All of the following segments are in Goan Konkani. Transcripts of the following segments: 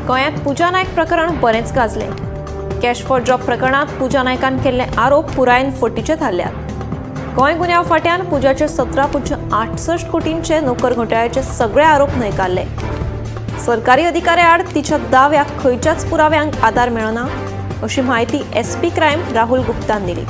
गोंयांत पूजा नायक प्रकरण बरेंच गाजलें. कॅश फॉर जॉब प्रकरणांत पूजा नायकान केल्ले आरोप पुरायेन फटीचे थारल्यात. गोंय गुन्यांव फांट्यान पूजाचे 17.68 कोटींचे नोकर घोटाळ्याचे सगळे आरोप न्हयकारले. सरकारी अधिकाऱ्या आड तिच्या दाव्याक खंयच्याच पुराव्यांक आदार मेळना अशी म्हायती एसपी क्रायम राहुल गुप्तान दिली.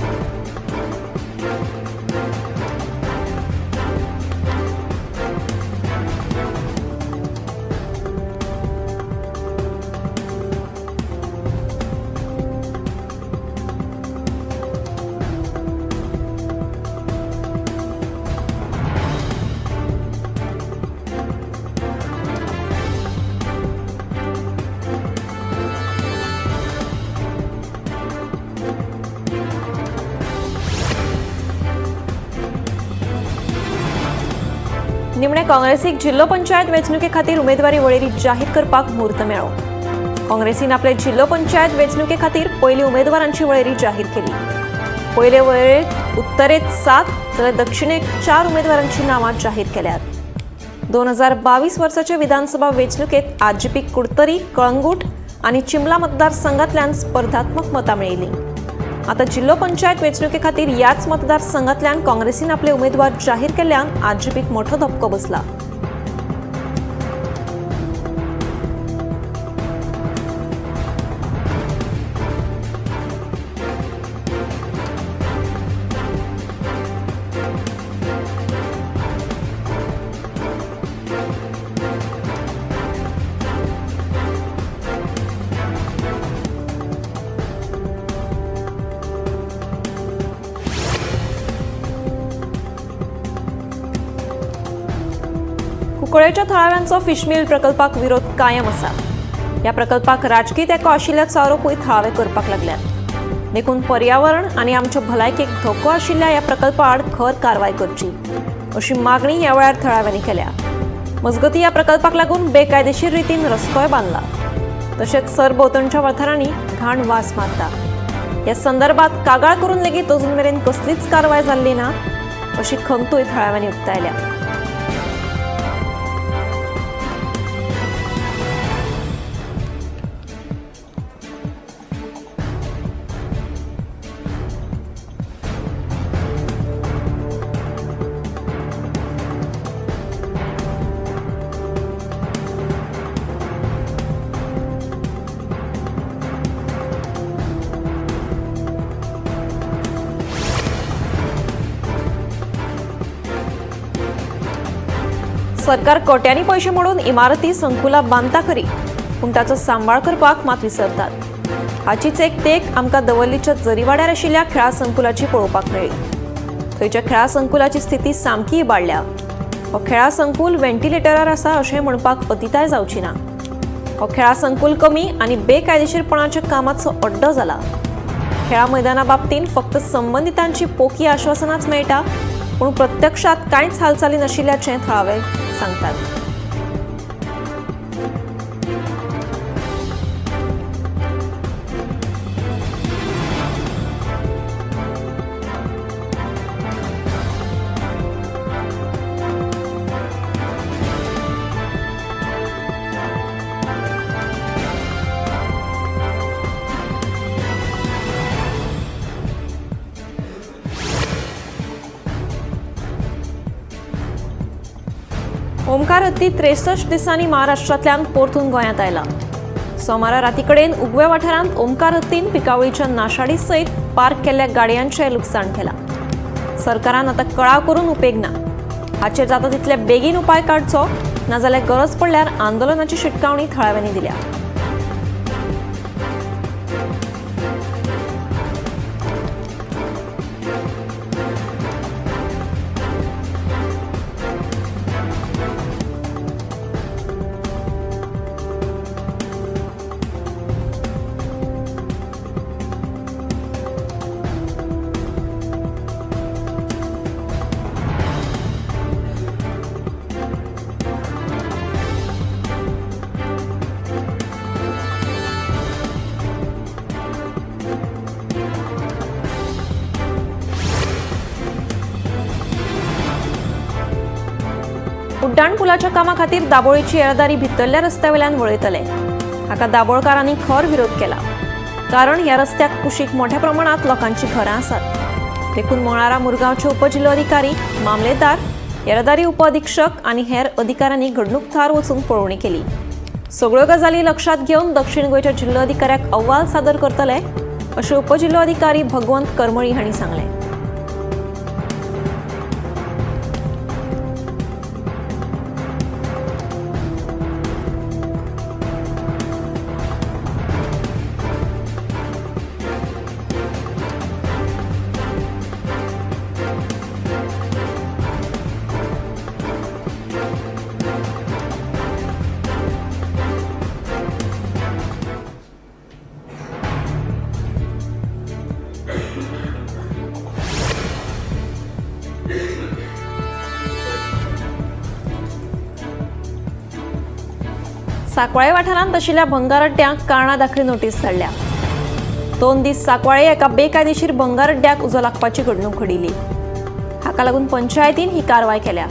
निमणे काँग्रेसीक जिल्लो पंचायत वेंचणुके खातीर उमेदवारी वळेरी जाहीर करपाक म्हूर्त मेळ्ळो. काँग्रेसीन आपले जिल्लो पंचायत वेंचणुके खातीर पयली उमेदवारांची वळेरी जाहीर केली. पयले वळेरेंत उत्तरेत 7 जाल्यार दक्षिणेक 4 उमेदवारांची नांवां जाहीर केल्यात. 2022 वर्साचे विधानसभा वेंचणुकेत आरजीपी कुडतरी, कळंगूट आनी चिमला मतदारसंघांतल्यान स्पर्धात्मक मतां मेळिल्लीं. आतां जिल्लो पंचायत वेंचणुके खातीर ह्याच मतदारसंघांतल्यान काँग्रेसीन आपले उमेदवार जाहीर केल्ल्यान आरजीपीक मोठो धपको बसला. कुंकळेच्या थळाव्यांचो फिशमिल प्रकल्पाक विरोध कायम आसा. ह्या प्रकल्पाक राजकी तेंको आशिल्ल्याचो आरोपूय थळावे करपाक लागल्यात. देखून पर्यावरण आनी आमच्या भलायकेक धोको आशिल्ल्या ह्या प्रकल्पा आड खर कारवाय करची अशी मागणी ह्या वेळार थळाव्यांनी केल्या. मजगतीं ह्या प्रकल्पाक लागून बेकायदेशीर रितीन रस्तोय बांदला. तशेंच सरभोंवतणच्या वाठारांनी घाण वास मारता. ह्या संदर्भात कागाळ करून लेगीत अजून मेरेन कसलीच कारवाय जाल्ली ना अशी खंतूय थळाव्यांनी उक्तायल्या. सरकार कोट्यांनी पैशे मोडून इमारती संकुलां बांदता खरी, पूण ताचो सांबाळ करपाक मात विसरतात. हाचीच एक देख आमकां दवर्लीच्या जरीवाड्यार आशिल्ल्या खेळा संकुलाची पळोवपाक मेळ्ळी. थंयच्या खेळा संकुलाची स्थिती सामकी इबाडल्या. हो खेळा संकुल व्हेंटिलेटरार आसा अशें म्हणपाक अतिताय जावची ना. हो खेळा संकुल कमी आनी बेकायदेशीरपणाच्या कामाचो अड्डो जाला. खेळा मैदाना बाबतींत फक्त संबंदितांची पोकी आश्वासनाच मेळटा, पूण प्रत्यक्षात कांयच हालचाली नाशिल्ल्याचें थळावे सांगतात. ओमकार हत्ती 63 दिसांनी महाराष्ट्रांतल्यान परतून गोंयांत आयला. सोमारा राती कडेन उगव्या वाठारांत ओमकार हत्तीन पिकावळीच्या नाशाडी सयत पार्क केल्ल्या गाडयांचें लुकसाण केलां. सरकारान आतां कळाव करून उपेग ना. हाचेर जाता तितले बेगीन उपाय काडचो, नाजाल्यार गरज पडल्यार आंदोलनाची शिटकावणी थळाव्यांनी दिल्या. उड्डाण पुलाच्या कामा खातीर दाबोळीची येरादारी भितरल्या रस्त्या वयल्यान वळयतले. हाका दाबोळकारांनी खर विरोध केला. कारण ह्या रस्त्याक कुशीक मोठ्या प्रमाणात लोकांची घरां आसात. देखून मंगळारा मुरगांवचे उपजिल्लोधिकारी, मामलेदार, येरादारी उपअधिक्षक आनी हेर अधिकाऱ्यांनी घडणूक थळार वचून पळोवणी केली. सगळ्यो गजाली लक्षात घेवन दक्षिण गोंयच्या जिल्लोधिकाऱ्याक अहवाल सादर करतले अशें उपजिल्लोधिकारी भगवंत करमळी हांणी सांगलें. सांकवाळे वाठारांत आशिल्ल्या भंगार अड्ड्यांक कारणां दाखली नोटीस धाडल्या. 2 दीस सांकवाळे एका बेकायदेशीर भंगार अड्ड्याक उजो लागपाची घडणूक घडिल्ली. हाका लागून पंचायतीन ही कारवाय केल्या.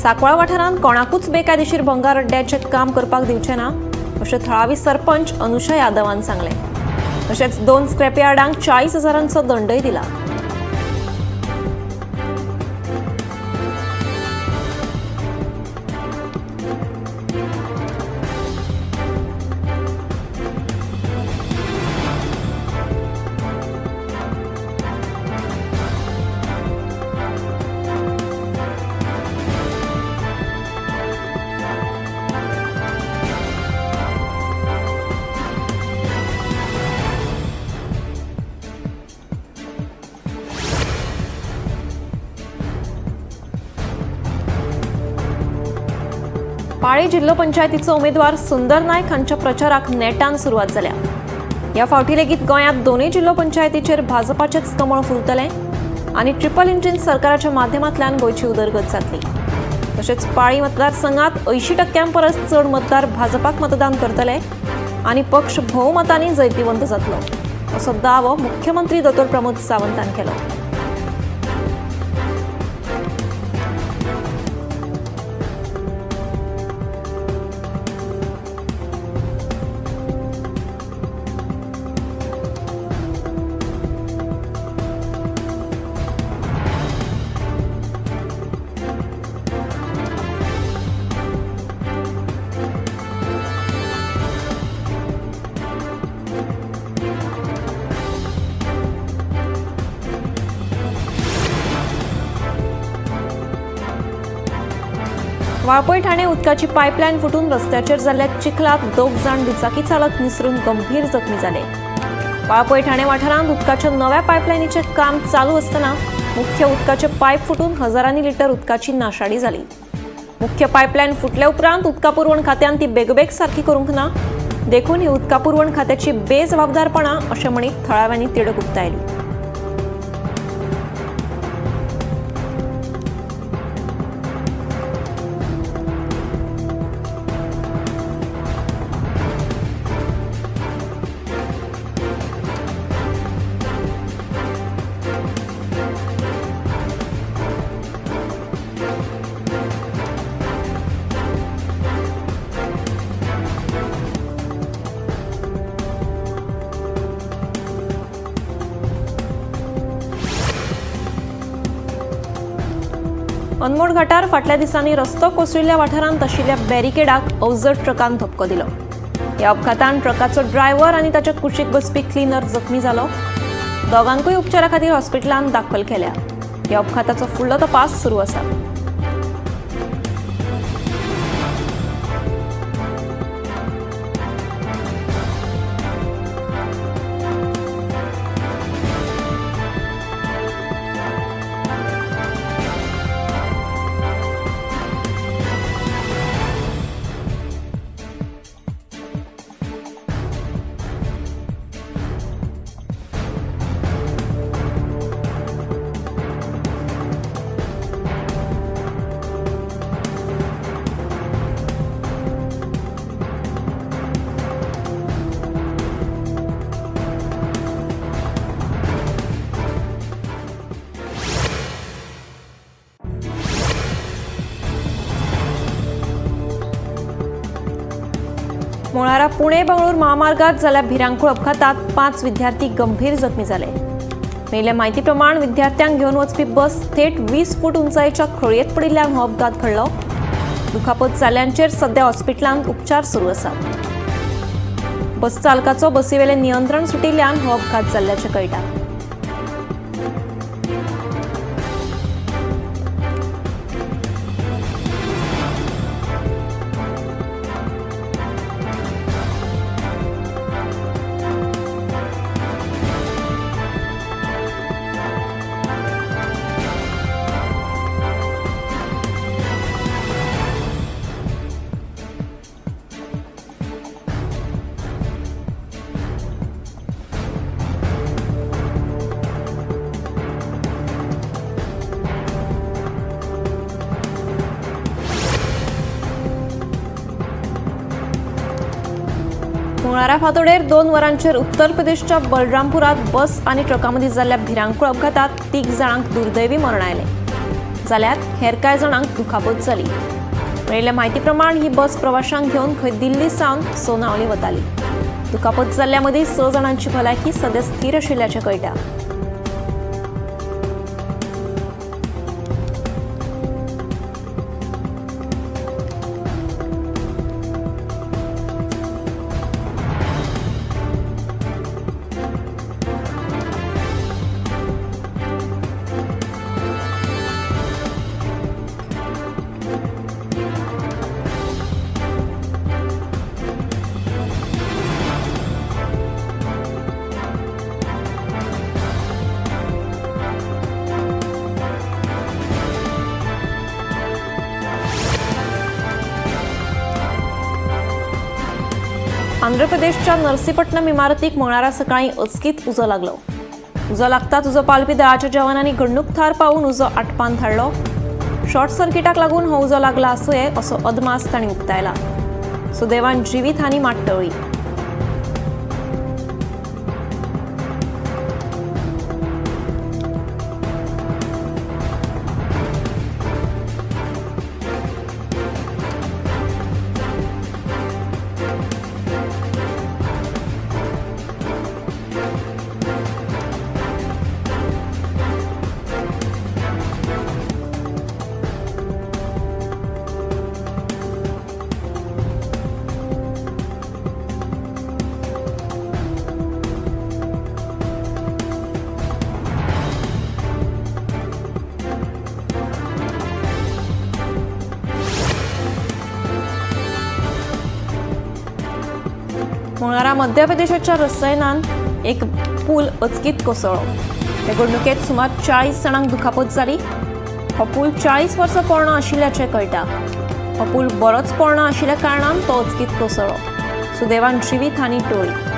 सांकवाळ वाठारांत कोणाकूच बेकायदेशीर भंगार अड्ड्याचें काम करपाक दिवचें ना अशें थळावी सरपंच अनुषा यादवान सांगलें. तशेंच 2 स्क्रॅपयार्डांक 40,000 दंडय दिला. पाळी जिल्हो पंचायतीचो उमेदवार सुंदर नायक हांच्या प्रचाराक नेटान सुरवात जाल्या. ह्या फावटी लेगीत गोंयांत दोनूय जिल्हो पंचायतीचेर भाजपाचेच कमळ फुलतलें आनी ट्रिपल इंजिन सरकाराच्या माध्यमांतल्यान गोंयची उदरगत जातली. तशेंच पाळी मतदारसंघात 80% परस चड मतदार भाजपाक मतदान करतले आनी पक्ष भोवमतांनी जैतिवंत जातलो असो दावो मुख्यमंत्री दोतोर प्रमोद सावंतान केलो. वाळपय ठाणे उदकाची पायपलायन फुटून रस्त्याचेर जाल्ल्या चिखलात 2 जाण दुचाकी चालक निसरून गंभीर जखमी जाले. वाळपय ठाणे वाठारांत उदकाच्या नव्या पायपलायनीचें काम चालू आसतना मुख्य उदकाचे पायप फुटून हजारांनी लिटर उदकाची नाशाडी जाली. मुख्य पायपलायन फुटल्या उपरांत उदका पुरवण खात्यान ती बेगोबेग सारकी करूंक ना, देखून ही उदका पुरवण खात्याची बेजबाबदारपणा अशें म्हणीत थळाव्यांनी तिडक उक्तायली. अनमोड घाटार फाटल्या दिसांनी रस्तो कोसळिल्ल्या वाठारांत आशिल्ल्या बॅरिकेडाक अवजड ट्रकान धपको दिलो. ह्या अपघातान ट्रकाचो ड्रायव्हर आनी ताच्या कुशीक बसपी क्लिनर जखमी जालो. दोगांकूय उपचारा खातीर हॉस्पिटलांत दाखल केल्या. ह्या अपघाताचो फुडलो तपास सुरू आसा. पुणे बंगळूर महामार्गार जाल्ल्या भिरांकूळ अपघातात 5 विद्यार्थी गंभीर जखमी जाले. मेळिल्ल्या म्हायती प्रमाण विद्यार्थ्यांक घेवन वचपी बस थेट 20 फूट उंचायेच्या खळयेंत पडिल्ल्यान हो अपघात घडलो. दुखापत जाल्ल्यांचेर सध्या हॉस्पिटलांत उपचार सुरू आसात. बस चालकाचो बसीवेलें नियंत्रण सुटिल्ल्यान हो अपघात जाल्ल्याचें कळटा. मंगळारा फांतोडेर 2 वरांचेर उत्तर प्रदेशच्या बलरामपुरात बस आनी ट्रका मदीं जाल्ल्या भिरांकूळ अपघातात 3 जाणांक दुर्दैवी मरण आयलें, जाल्यार हेर कांय जाणांक दुखापत जाली. मेळिल्ल्या म्हायती प्रमाण ही बस प्रवाशांक घेवन खंय दिल्ली सावन सोनावली वताली. दुखापत जाल्ल्या मदीं 6 जाणांची भलायकी सध्या स्थिर आशिल्ल्याचें कळटा. आंध्र प्रदेशच्या नरसीपट्टणम इमारतीक मंगळारा सकाळी अचकीत उजो लागलो. उजो लागताच उजो पालपी दळाच्या जवानांनी घडणूक थार पावून उजो आटपान धाडलो. शॉर्ट सर्किटाक लागून हो उजो लागला आसुये असो अदमास तांणी उक्तायला. सुदैवान जिवीत हानी मात टळ्ळी. मंगळारा मध्य प्रदेशाच्या रसायनान एक पूल अचकीत कोसळ्ळो. हे घडणुकेंत सुमार 40 जाणांक दुखापत जाली. हो पूल 40 वर्सां पोरणो आशिल्ल्याचें कळटा. हो पूल बरोच पोरणो आशिल्ल्या कारणान तो अचकीत कोसळ्ळो. सुदैवान जिवीत हानी टळ्ळी.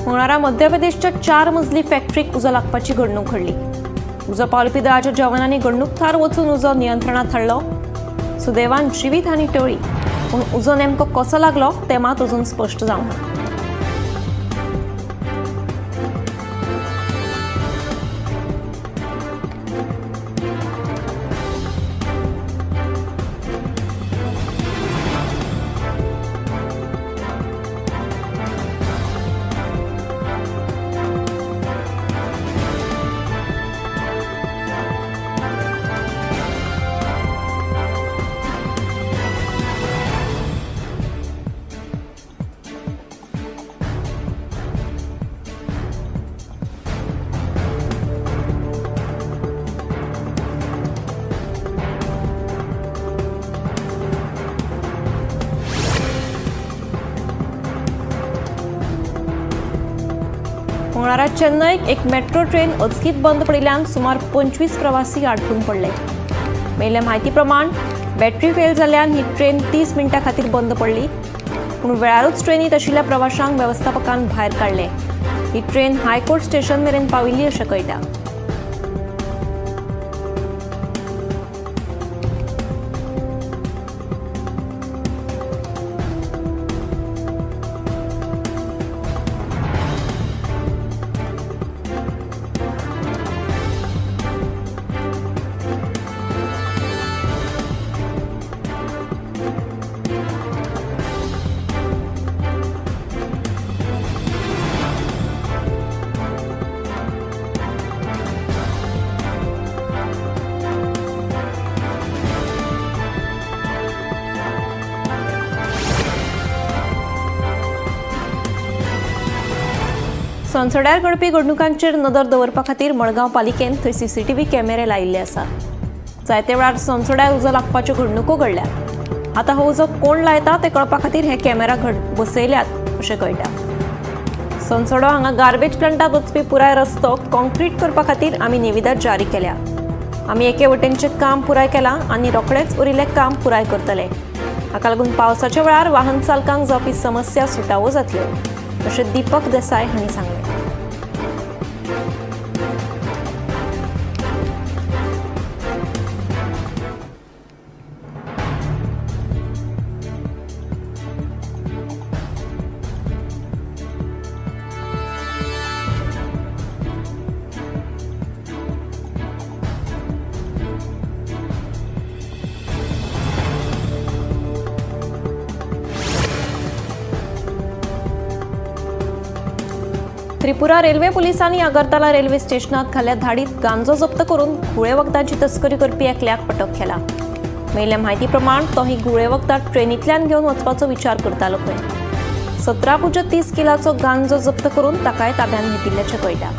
मंगळारा मध्य प्रदेशच्या 4 मजली फॅक्टरीक उजो लागपाची घडणूक घडली. उजो पालपी दळाच्या जवानांनी घडणूक थार वचून उजो नियंत्रणात हाडलो. सुदैवान जिवीत हानी टळ्ळी, पूण उजो नेमको कसो लागलो तें मात अजून स्पश्ट जावंक ना. मंगळारा चेन्नईक एक मेट्रो ट्रेन अचकीत बंद पडिल्ल्यान सुमार 25 प्रवासी आडकून पडले. मेळिल्ल्या म्हायती प्रमाण बॅटरी फेल जाल्ल्यान ही ट्रेन 30 मिनटां खातीर बंद पडली, पूण वेळारूच ट्रेनीत आशिल्ल्या प्रवाशांक वेवस्थापकान भायर काडले. ही ट्रेन हायकोर्ट स्टेशन मेरेन पाविल्ली अशें कळटा. सोनसड्यार घडपी घडणुकांचेर नदर दवरपा खातीर मडगांव पालिकेन थंय सीसीटीव्ही कॅमेरे लायिल्ले आसात. जायते वेळार सोनसड्यार उजो लागपाच्यो घडणुको घडल्यात. आतां हो उजो कोण लायता तें कळपा खातीर हे कॅमेरा बसयल्यात अशें कळटा. सोनसडो हांगा गार्बेज प्लांटात वचपी पुराय रस्तो कॉन्क्रीट करपा खातीर आमी निविदा जारी केल्या. आमी एके वटेनचें काम पुराय केलां आनी रोखडेंच उरिल्लें काम पुराय करतले. हाका लागून पावसाच्या वेळार वाहन चालकांक जावपी समस्या सुटावो जातल्यो अशें दीपक देसाय हांणी सांगलें. त्रिपुरा रेल्वे पुलिसांनी आगरतला रेल्वे स्टेशनात घाल्ल्या धाडीत गांजो जप्त करून घुळे वखदांची तस्करी करपी एकल्याक अटक केला. मेळिल्ल्या म्हायती प्रमाण तो ही घुळे वखदां ट्रेनींतल्यान घेवन वचपाचो विचार करतालो खंय. 17.30 किलाचो गांजो जप्त करून ताकाय ताब्यांत घेतिल्ल्याचें कळटा.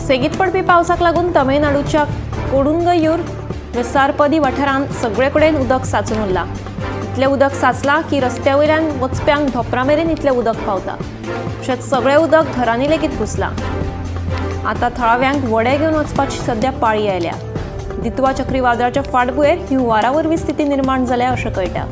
सेगीत पडपी पावसाक लागून तमिळनाडूच्या कोडुंगयूर वेसारपदी वाठारांत सगळे कडेन उदक साचून उरलां. इतलें उदक साचलां की रस्त्या वयल्यान वचप्यांक धोपरा मेरेन इतलें उदक पावता. तशेंच सगळें उदक घरांनी लेगीत घुसलां. आतां थळाव्यांक व्हडें घेवन वचपाची सद्या पाळी आयल्या. दितवा चक्रीवादळाच्या फाटभुंयेर ही हुंवारा वरवीं स्थिती निर्माण जाल्या अशें कळटा.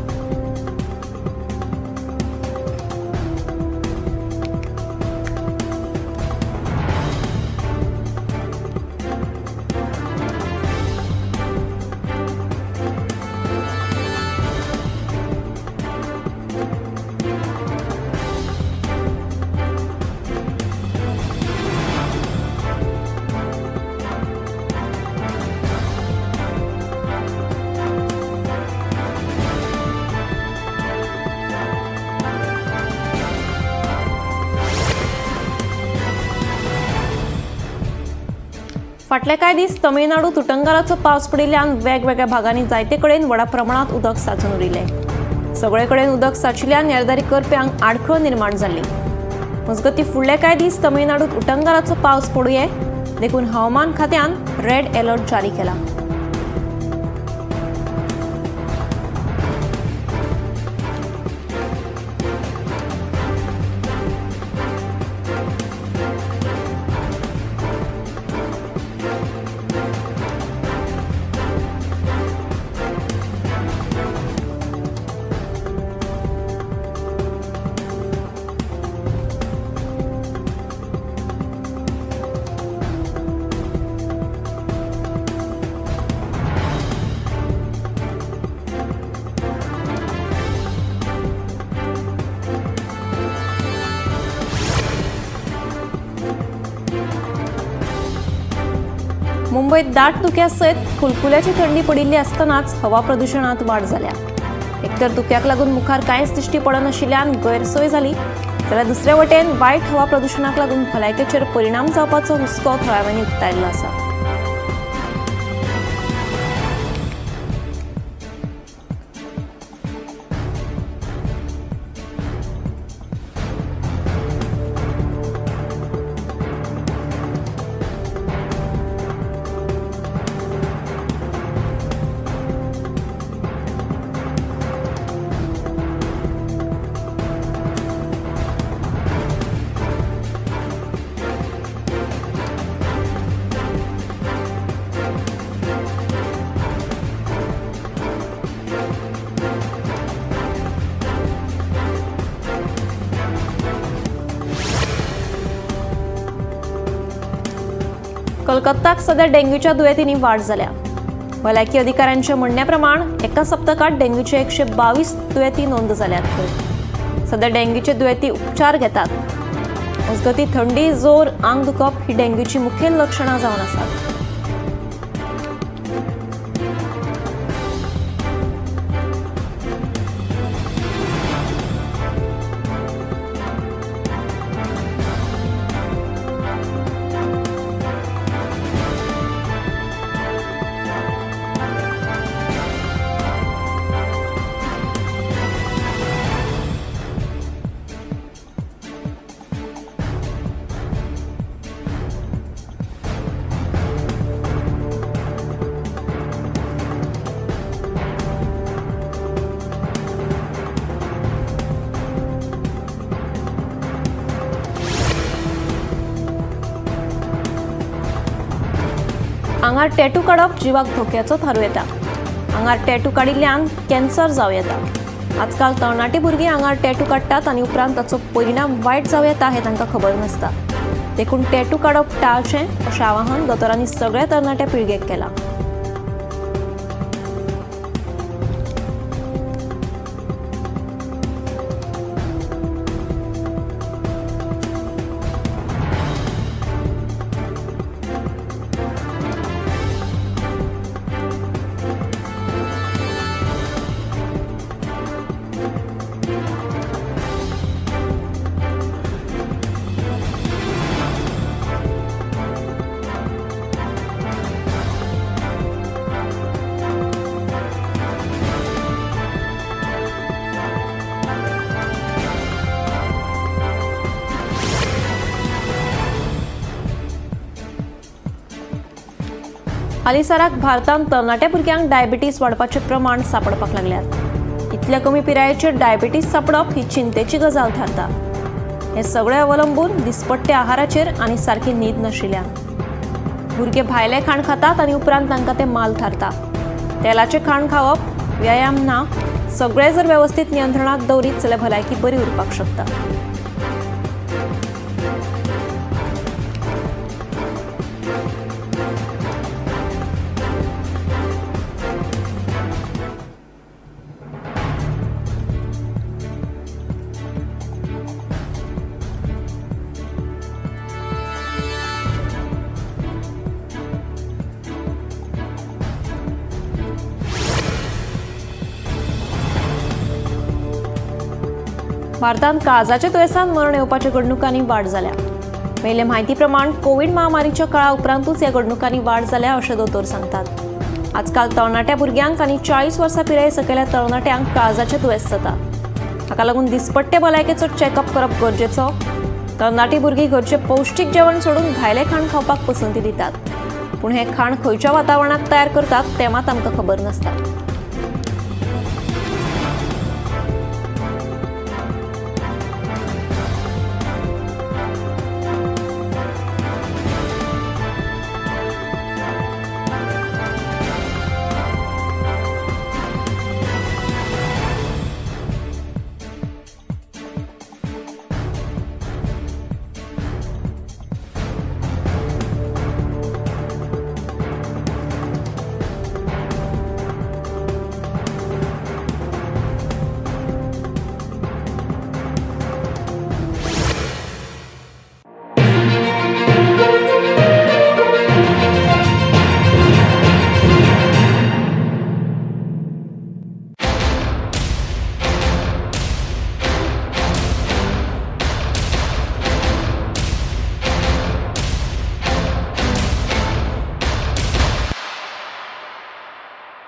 फाटले कांय दीस तमिळनाडूत उटंगाराचो पावस पडिल्ल्यान वेगवेगळ्या भागांनी जायते कडेन व्हडा प्रमाणांत उदक साचून उरिल्लें. सगळे कडेन उदक साचिल्ल्यान येरादारी करप्यांक आडखळ निर्माण जाल्ली. मजगतीं फुडले कांय दीस तमिळनाडूत उटंगाराचो पावस पडुये देखून हवामान खात्यान रेड अलर्ट जारी केला. मुंबयत दाट धुक्या सयत कुलकुल्याची थंडी पडिल्ली आसतनाच हवा प्रदुशणांत वाड जाल्या. एकतर धुक्याक लागून मुखार कांयच दिश्टी पडनाशिल्ल्यान गैरसोय जाली, जाल्यार दुसरे वटेन वायट हवा प्रदुशणाक लागून भलायकेचेर परिणाम जावपाचो हुस्को थळाव्यांनी उक्तायल्लो आसा. कलकत्ताक सध्या डेंग्यूच्या दुयेंतींनी वाड जाल्या. भलायकी अधिकाऱ्यांच्या म्हणण्या प्रमाण एका सप्तकात डेंग्यूचे 122 दुयेंती नोंद जाल्यात. सध्या डेंग्यूचे दुयेंती उपचार घेतात. मजगतीं थंडी, जोर, आंग दुखप ही डेंग्यूची मुखेल लक्षणां जावन आसात. आंगार टॅटू काडप जिवाक धोक्याचो थारूं येता. आंगार टॅटू काडिल्ल्यान कॅन्सर जावं येता. आजकाल तरणाटी भुरगीं आंगार टॅटू काडटात आनी उपरांत ताचो परिणाम वायट जावं येता हें तांकां खबर नासता. देखून टॅटू काडप टाळचें अशें आवाहन दोतोरांनी सगळ्या तरणाट्या पिळगेक केलां. हालींसराक भारतांत तरणाट्या भुरग्यांक डायबिटीस वाडपाचें प्रमाण सांपडपाक लागल्यात. इतल्या कमी पिरायेचेर डायबिटीस सांपडप ही चिंतेची गजाल थारता. हें सगळें अवलंबून दिसपट्ट्या आहाराचेर आनी सारकी न्हीद नाशिल्ल्यान. भुरगे भायलें खाण खातात आनी उपरांत तांकां तें माल थारता. तेलाचें खाण खावप, व्यायाम ना, सगळें जर वेवस्थीत नियंत्रणांत दवरीत जाल्यार भलायकी बरी उरपाक शकता. भारतांत काळजाच्या दुयेंसान मरण येवपाच्या घडणुकांनी वाड जाल्या. मेळिल्ले म्हायती प्रमाण कोवीड महामारीच्या काळा उपरांतूच ह्या घडणुकांनी वाड जाल्या अशें दोतोर सांगतात. आजकाल तरणाट्या भुरग्यांक आनी 40 वर्सां पिराये सकयल्या तरणाट्यांक काळजाचें दुयेंस जाता. हाका लागून दिसपट्टे भलायकेचो चॅकअप करप गरजेचो. तरणाटी भुरगीं घरचें पौश्टीक जेवण सोडून भायलें खाण खावपाक पसंती दितात, पूण हें खाण खंयच्या वातावरणांत तयार करतात तें मात आमकां खबर नासता.